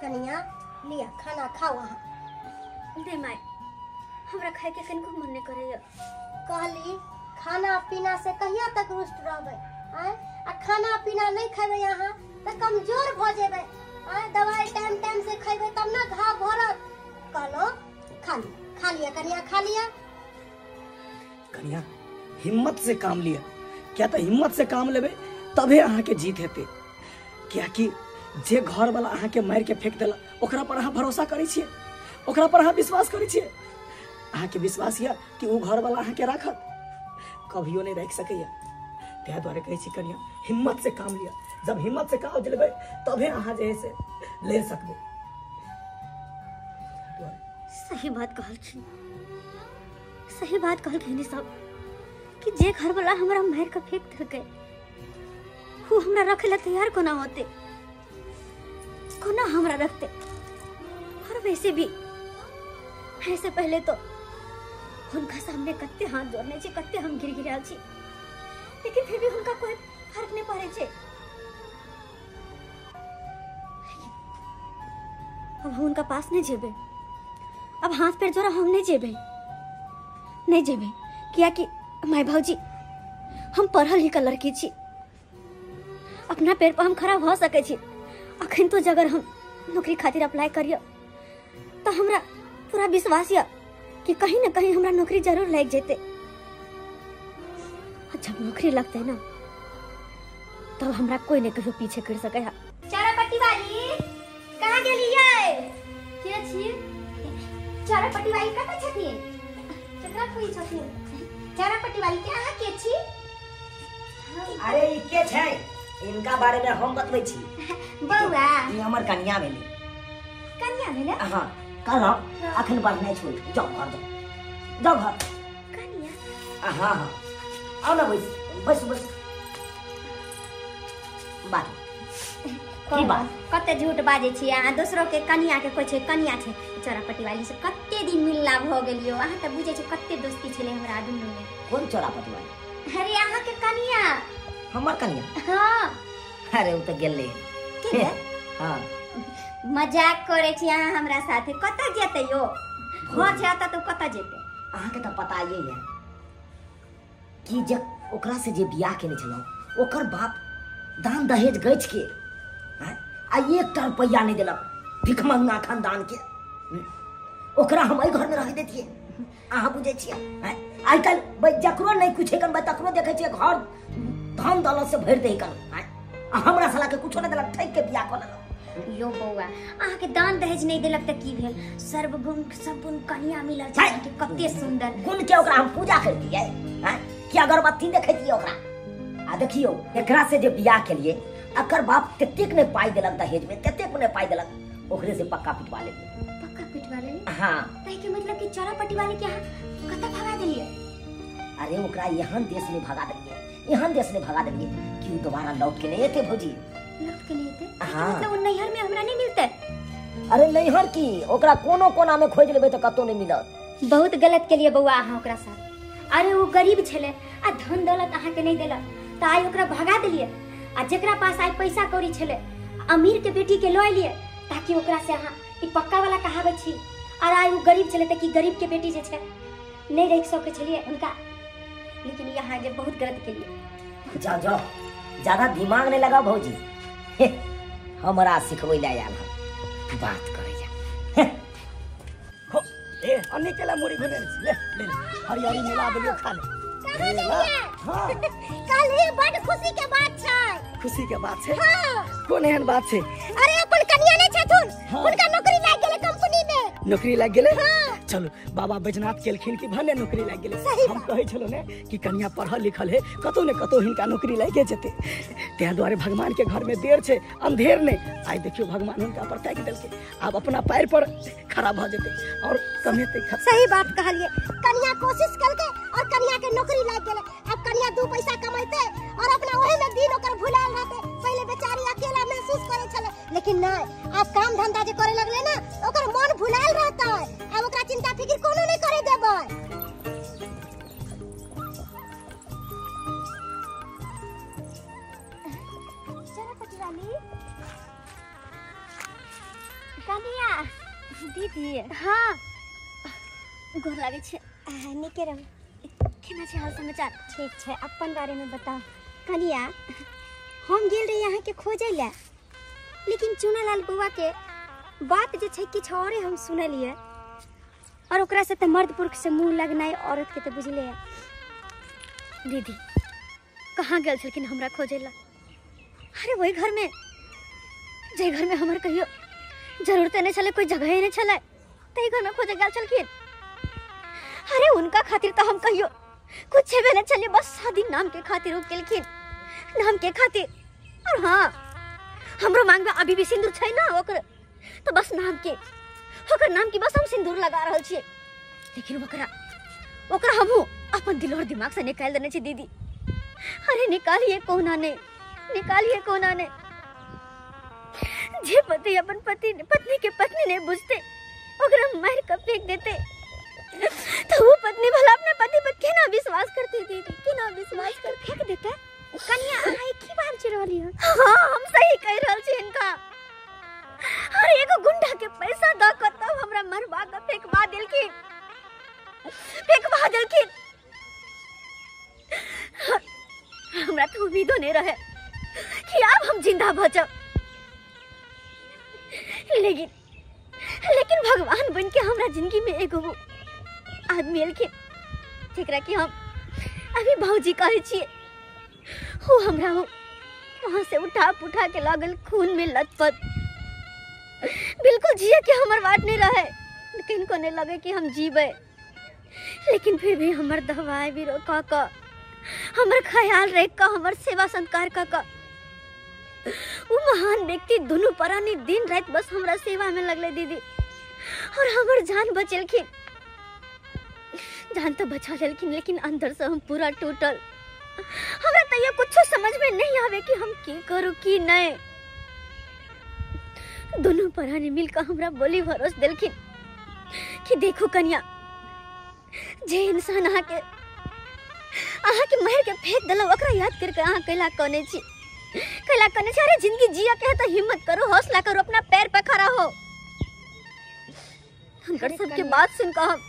कनिया लिया खाना खाओ अहाँ। दे माय, हमरा खाय के कनिको मन नहीं करैया। कहली खाना पीना से कहिया तक रुष्ट रहबै? आँय, आ खाना पीना नहीं खेबै अहाँ तऽ कमजोर भऽ जेबै। आँय, दवाई टाइम टाइम से खेबै तब ना घाव भरत। कहलो खा लिया, खा लिया कनिया, खा लिया। कनिया हिम्मत से काम लिया, क्या तो हिम्मत से काम लेबै तबे अहाँ के जीत हेतै। कियाकि जे घर वाला अहाँ के मारि के फेंक देला ओकरा पर अहाँ भरोसा करै छियै, ओकरा पर अहाँ विश्वास करै छियै। अहाँ के विश्वास यऽ कि ओ घर वाला अहाँ के राखत? कभियो नहीं राखि सकैया। ताहि दुआरे कहै छी कनिया हिम्मत से काम लिअ। जब हिम्मत से काम लेबै तबे अहाँ जे है से ले सकबै। सही बात कहलखिन, सही बात कहलखिन सब कि जे घर वाला हमरा मारि के फेंक देलकै वो हमरा रखे ला तैयार कोना होते, कोना हमरा रखते। और वैसे भी ऐसे पहले तो हुनका सामने कत्ते हाथ जोड़ने छे, कत्ते हम गिर गिरायल छी, लेकिन फिर भी हुनका कोई फर्क नहीं पड़े छे। अब हम उनका पास नहीं जेबे, अब हाथ पैर जोड़ा हम नहीं जेबे, नहीं जेबे। कियाकि my भाऊजी हम पढ़ल लिखल लड़की छी, अपना पैर पर हम खड़ा भ सकै छी। अखन तो जगर हम नौकरी खातिर अप्लाई करियो तो हमरा पूरा विश्वास यऽ कि कहीं ना कहीं हमरा नौकरी जरूर लागि जेतै। जब नौकरी लगतै ना तब हमरा कोई नहीं कहियो पीछे कर सकै है। चारा पट्टी वाली कहाँ गेलियै? के छी? चारा पट्टी वाली कतऽ छथिन? केकरा खोइ छथिन? चारा पट्टी वाली के अहाँ के छी? अरे ई के छै? इनका बारे में हम बतबै छी। बौआ ई हमर कनिया भेलै। कनिया भेलै? हां, कहलहुँ अखन बढ़नाइ छोड़, जाओ घर जाओ, जाओ घर। कनिया? हाँ हाँ, आओ ना बैस बैस बैस। बात की बात? कते झूठ बाजै छी अहाँ, दोसरो के कनिया के कहै छै कनिया छै। चोरापट्टी वाली से कते दिन मिलला भऽ गेलियो, अहाँ तऽ बुझै छी कते दोस्ती छलै हमरा दुनू में। कोन चोरापट्टी वाली? अरे अहाँ के कनिया। हमर कनिया? हाँ। अरे उ तऽ गेलै। के? हाँ। मजाक करै छी अहाँ हमरा साथे। कतऽ जेतै यो? घर छै तऽ कतऽ जेतै? अहाँके तऽ पता ये है कि जे ओकरा से जे बियाह केने छलहुँ ओकर बाप दान दहेज गछि के आ एकटा रुपैआ नहीं देलक भिखमंगा खानदान के। ओकरा हम एहि घर में रह देतियै? अहाँ बुझै छियै आइ काल्हि जकरो नहीं कुछ कन तकरो देखै छियै घर धन दौलत से भरि दै कन, आ हमरा साला के कुछो नहीं देलक, ठकि के बियाह कऽ लेलक। यो बौआ अहाँ के दान दहेज नहीं देलक तऽ की भेल? सर्वगुण सब गुण कनिया मिलल छै अहाँके, कते सुंदर गुण के ओकरा हम पूजा करतियै कि अगरबत्ती देखैतियै ओकरा। आ देखियौ एकरा से जे बियाह केलियै अकर बाप ततेक ने पाई देलक दहेज में, ततेक ने पाई देलक, ओकरे से पक्का पिटवा लेलियै। पक्का पिटवा लेलियै? हाँ। ताहि के मतलब कि चोरापट्टी वाले के अहाँ कतऽ भगा देलियै? अरे ओकरा एहन देश में भगा देलियै, एहन देश में भगा देलियै कि उ दोबारा लौट के नहीं एतै भौजी। लौट के नहीं एतै? हाँ। मतलब उ नैहर में हमरा नहीं मिलतै? अरे नैहर की, ओकरा कोनो कोना में खोज लेबै तऽ कतौ नहीं मिलत। बहुत गलत केलियै बौआ अहाँ ओकरा साथ। अरे वो गरीब छलै आ धन दौलत अहाँ के नहीं देलक तऽ आइ ओकरा भगा देलियै। आ जेकरा पास आइ पैसा कौड़ी छलै अमीर के बेटी के लऽ एलियै ताकि ओकरा से अहाँ ई पक्का वाला कहाबै छी। और आइ ओ गरीब छलै तऽ कि गरीब के बेटी जे छै नहीं रखि सकै छलियै हुनका। लेकिन यहाँ जे बहुत गलत केलियै। जाओ जाओ, ज्यादा दिमाग नहीं लगाओ भौजी, हमरा सिखबै लए आयल हन बात करैया। ए अन्नी केला मुड़ी घुने ले ले ले, हरियाली मिला देलियो खा ले। कहाँ गेलियै? हाँ। काल्हि बड खुशी के बात छै। खुशी के बात छै? हाँ। कोन एहन बात छै? अरे अपन कनिया नहीं छथुन, हाँ। हुनका नौकरी लागि गेलै कंपनी में। नौकरी लागि गेलै? हाँ। चलू बाबा बैजनाथ केलखिन कि भने नौकरी लागि गेलै। हम कहै छलहुँ ने कि कनिया पढ़ल लिखल है, कतौ ने कतौ हिनका नौकरी लागि जेतै। ताहि दुआरे भगवान के घर में देर छै अंधेर नहीं। आइ देखियौ भगवान हुनका पर ताकि देलकै, आब अपना पैर पर खड़ा भऽ जेतै और कमेतै। सही बात कहलियै। कनिया कोशिश केलकै और कनिया के नौकरी लागि गेलै। अब कनिया 2 पैसा कमेतै और अपना ओही में दिन ओकर भुलायल रहतै। पहिले बेचारी अकेला महसूस करै छलै, लेकिन नहीं, आब काम धंधा जे करे लगलै ना ओकर मन भुलायल रहतै। आब ओकरा चिंता फिकिर कोनो नहीं करे देबै। चोरापट्टी वाली कनिया दीदी। हाँ गोर लागै छै। नीके रहू। केना छै हाल समाचार? ठीक छै, अपन बारे में बताओ। कनिया हम गेल रही अहाँके खोजै लए, लेकिन चुनालाल बउआ के बात जे छै किछु औरे हम सुनलियै, और ओकरा से तऽ मर्द पुरुष से मुँह लगनाइ औरत के तऽ बुझले है। दीदी कहाँ गेल छलखिन हमरा खोजै लए? अरे वही घर में, जे घर में हमर कहियो जरूरते नहीं छलै, कोई जगह ही नहीं छलै, तही घर में खोजे गेल छलखिन। अरे उनका खातिर तो हम कहियो कुछ छेबे नहीं छलियै, बस शादी नाम के खातिर वो केलखिन, नाम के खातिर। और हाँ हमरो मांग में अभी भी सिंदूर छै ना ओकर, तो बस नाम के, ओकर नाम के बस हम सिंदूर लगा रहल छियै। लेकिन ओकरा ओकरा हमहूँ अपन दिल और दिमाग से निकालि देने छी दीदी। अरे निकालिए कोना ने, निकालिए कोना ने। जे पति अपन पति पत्नी के पत्नी नहीं बुझते, ओकरा मार के फेंक देते, तो वो पत्नी भला अपने पति पर केना विश्वास करती दीदी, केना विश्वास कर फेंक देते? कनिया अहाँ की बात चल रहली है? हाँ हम सही कह रहल छी इनका। अरे एगो गुंडा के पैसा द के तब हमरा मरवा के फेंकवा देलखिन, फेंकवा देलखिन। हमरा तो उम्मीदो नहीं रहे कि अब हम जिंदा बचब, लेकिन लेकिन भगवान बन के हमरा जिंदगी में एगो आदमी एलखिन जेकरा कि हम अभी भौजी कहै छियै। वो हमरा वहाँ से उठा पुठा के लागल खून में लथपथ, बिल्कुल जिए के हमर वाट नहीं रहे, किनको नहीं लगे कि हम जीवे, लेकिन फिर भी हमर दवाई भी रोका का, हमर ख्याल रख का, हमर सेवा सत्कार का का वो महान व्यक्ति दोनों प्राणी दिन रात बस हमरा सेवा में लगले दीदी, और हमर जान बचेलखिन। जान तो बचा लेलखिन, लेकिन अंदर से हम पूरा टूटल। हमरा तैयो कुछ समझ में नहीं आवे कि हम की करू की नहीं। दोनों प्राणी मिलकर हमरा बोली भरोस देलखिन कि देखो कन्या, जे इंसान अहाँ के मार के फेंक देलक ओकरा याद करके अहाँ कैला कने छी, कैला कने छी। अरे जिंदगी जिया के है तो हिम्मत करो, हौसला करो, अपना पैर पर खड़ा हो। हुनकर सबके बात सुन के हम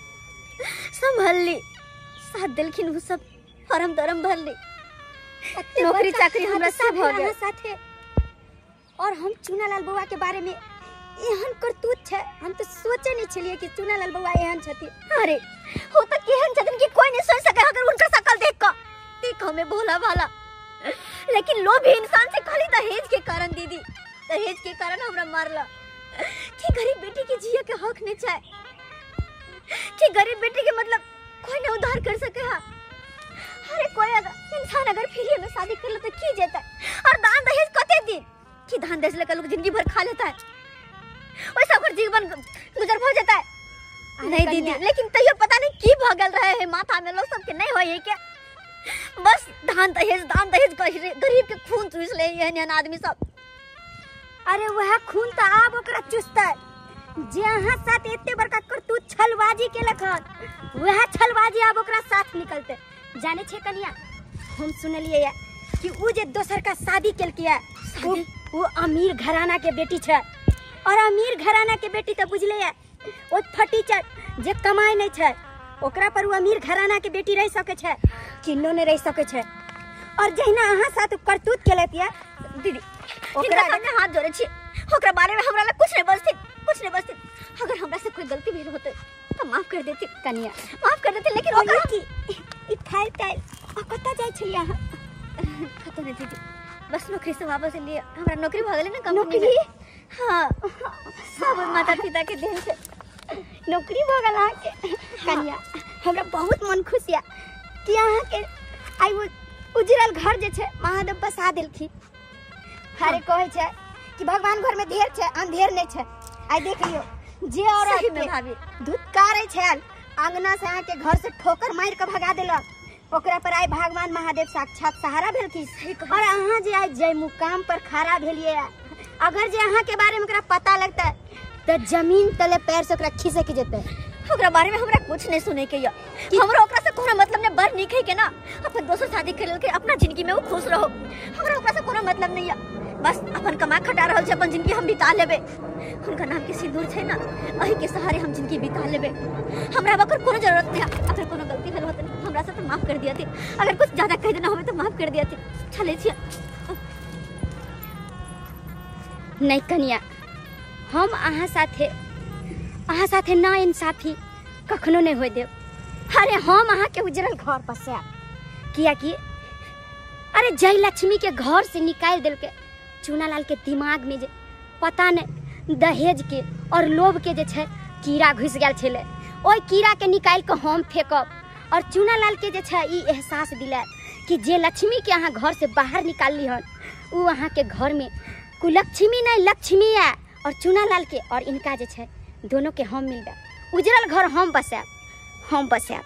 संभल ली, साथ देलखिन, वो सब फॉर्म दरम भर ली, नौकरी चाकरी हमरा सब हो गया साथे। और हम चुनालाल बउआ के बारे में एहन करतूत छै, हम तो सोचे नहीं छलियै कि चुनालाल बउआ एहन छथिन। अरे हो तो केहन छथिन कि कोई नहीं सोच सके अगर उनका शकल देख के, देख हमें भोला भाला, लेकिन लोभी इंसान से खाली दहेज के कारण दीदी, दहेज के कारण हमरा मारला कि गरीब बेटी के जिया के हक नहीं चाहे, कि गरीब बेटी के मतलब कोई नहीं उधार कर सके। हाँ अरे कोई अगर इंसान अगर फ्री में शादी कर ले तो की जाता है, और दान दहेज कते दिन कि दान दहेज लेकर लोग जिंदगी भर खा लेता है, वैसा ओकर जीवन गुजर हो जाता है। नहीं दीदी, लेकिन तैयो पता नहीं की भगल रहे है माथा में लोग सबके, नहीं होय है क्या, बस दान दहेज दान दहेज गरीब के खून चूस ले एहन आदमी सब। अरे वह खून तो आब ओकरा चूसतै जे अहाँ साथ एते बड़का करतूत छलबाजी केलक हन, वह छलबाजी आब ओकरा साथ निकलतै। जाने छै कनिया, हम सुनलियै कि उ जे दोसर का शादी केलकै वो अमीर घराना के बेटी छै, और अमीर घराना के बेटी तो बुझले है ओ फटीचर जे कमाई नहीं छै, ओकरा पर वो अमीर घराना के बेटी रह सके छै, किन्नो नहीं रह सके छै। और जहिना अहाँ साथ करतूत केलक या दीदी, ओकरा सामने हाथ जोड़े छी, ओकरा बारे में हमरा लग कुछ नहीं बजती, कुछ नहीं बजती। अगर हमरा से कोई गलती भेल होते तो माफ कर देती कनिया, माफ कर देती, लेकिन ओकरा की ई फाइल टाइल आ कत जाय छलियै अहाँ? कत नहीं दीदी, बस नौकरी से वापस एलियै, हमरा नौकरी भऽ गेलै ने कंपनी में। हाँ सब माता पिता के देन से नौकरी भऽ गेल अहाँके। कनिया हमरा बहुत मन खुश या कि अहाँके आइ वो उजरल घर जे छै महादेव बसा देलखिन। अरे कहै छै कि भगवान घर में ढेर छै अंधेर नहीं छै। आइ देख लियौ जे औरत के भाभी धुतकारै छल अंगना से अहाँके घर से ठोकर मारि के भगा देलक, ओकरा पर आइ भगवान महादेव साक्षात सहारा भेलखिन। और अहाँ जे आइ जय मुकाम पर खड़ा भेलियै, अगर जे अहाँ के बारे में ओकरा पता लगतै तो जमीन तले पैर से ओकरा खिसक जेतै। ओकरा बारे में हमरा कुछ नहीं सुने के या, हमरा ओकरा से कोनो मतलब नहीं। बड़ नीक है के ना अपन दोसर शादी कर लेलकै, अपना जिंदगी में वो खुश रहो, हमरा ओकरा से कोनो मतलब नहीं है। बस अपन कमा खटा रहल छै, अपन जिंदगी हम बिता लेबै। हुनका नाम के सिंदूर छै ना, एही के सहारे हम जिंदगी बिता लेबै। हमरा ओकर कोनो जरूरत नहीं। अगर कोनो गलती भेल होत हमरा से तो माफ कर दिया थी, अगर कुछ ज्यादा कह देना होवे तो माफ कर दिया थी। चले छी। नहीं कनिया, हम अहाँ साथे ना इंसाफी कखनो नहीं होय देब। अरे हम अहाँ के उजरल घर बसायब, कियाकि अरे जय लक्ष्मी के घर से निकालि देलकै चूनालाल के दिमाग में जे पता नहीं दहेज के और लोभ के जे छै कीड़ा घुसि गेल छलै, ओहि कीड़ा के निकालि कऽ हम फेंकब और चूनालाल के जे छै ई एहसास दिलायब कि जे लक्ष्मी के अहाँ घर से बाहर निकालली हन उ अहाँ के घर में कुलक्ष्मी नहीं लक्ष्मी आए। और चूनालाल के और इनका जे छै दोनों के हम मिलबै, उजरल घर हम बसायब, हम बसायब।